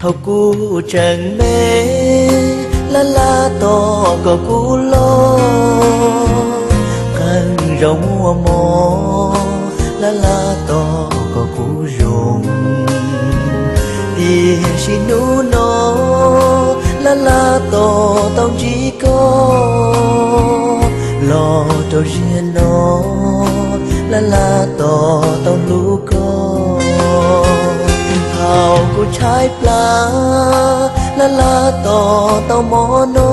Kuv tseem me, laj laj tos kom kuv loj, qee zaus muaj mob, laj laj tos kom kuv zoo. Tiam sis hnub no, laj laj tos tau ntsib koj, los rau ziag no, laj laj tos tau hlub koj. Thaum kuv tshaib plab, laj laj tos tau mob no,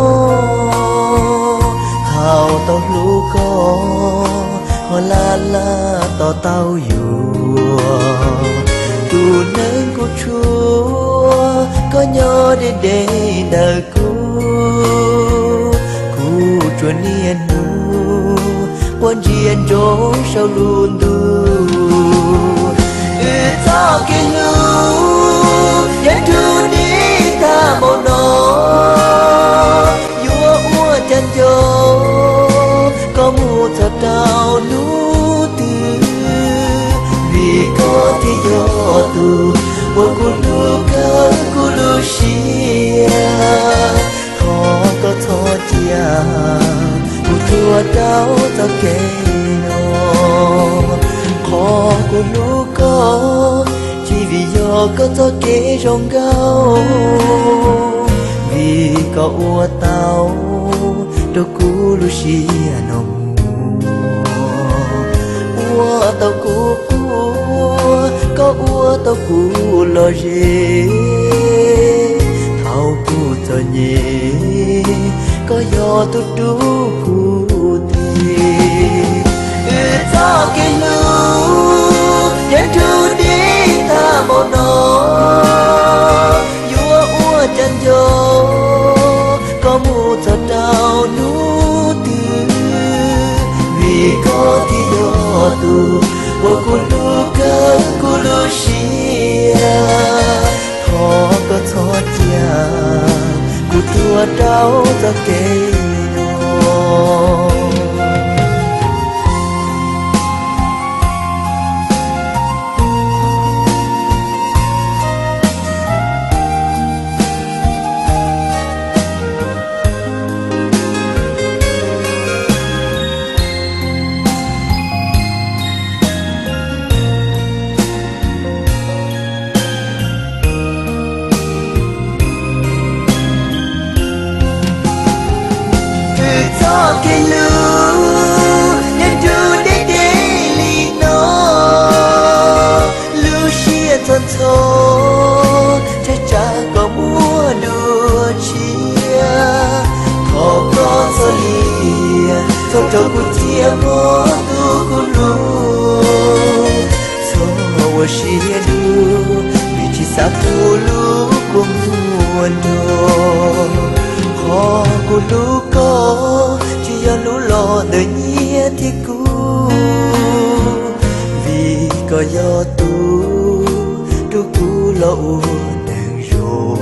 thaum tau hlub koj, ho laj laj tos tau yuav. Tus neeg kuv tshuav, koj nyob deb deb ntawm kuv, kuv tsuas niaj hnub quaj ntsia ntsoov saum lub ntuj. Wb txoj kev hlub yeej nrug deb tag npaum no, yuav ua cas nco koj mus txog rau hnub twg, vim koj thiaj yog tus uas kuv hlub kawg kuv lub siab. Thov koj txhob cia kuv tuag rau txoj kev no. Qhov kuv hlub koj tsis vim yog koj txoj kev zoo nkauj, vim koj ua tau rau kuv lub siab no mus, ua tau kuv quaj, koj ua tau kuv lom zem. Thaum kuv txom nyem, koj yog tus rub kuv tig. Wb txoj kev hlub yeej nrug deb tag npaum no, yuav ua cas nco koj mus txog rau hnub twg, vim koj thiaj yog tus uas kuv hlub kawg kuv lub siab. Thov koj txhob cia kuv tuag rau txoj kev no. Wb txoj kev hlub yeej nrug deb deb li no, lub siab ntxhov ntxhov tsam tsam koj muab dua tshiab. Thov koj txhob lia, txhob rau kuv thiaj mob tus kuv hlub, txhob ua siab dub, vim tsis xav tu lub kua muag nrog. Qhov kuv hlub koj tsis yog hlub los ntawm nyiaj thiab kub, vim koj yog tus rub kuv los ua neeg zoo.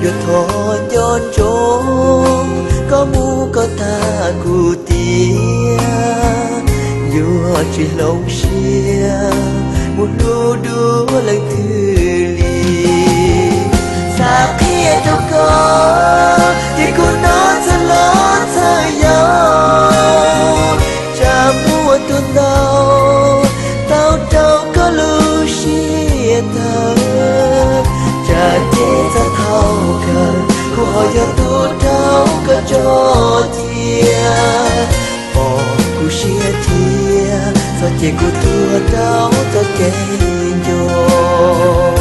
Yuav thov nco ntsoov koj mus kom tag kuv tiam, yuav tsis hloov siab mus hlub dua leej twg li. Xav qhia rau koj tias kuv hnov txhawj los txhawj yau, tsam muaj tus ntau tau rau koj lub siab tawg, tsam ces txhob thaum kawg kuv ho yog tus rau koj tso cia. Pom kuv siab thiab txhob cia kuv tuag rau txoj kev nco.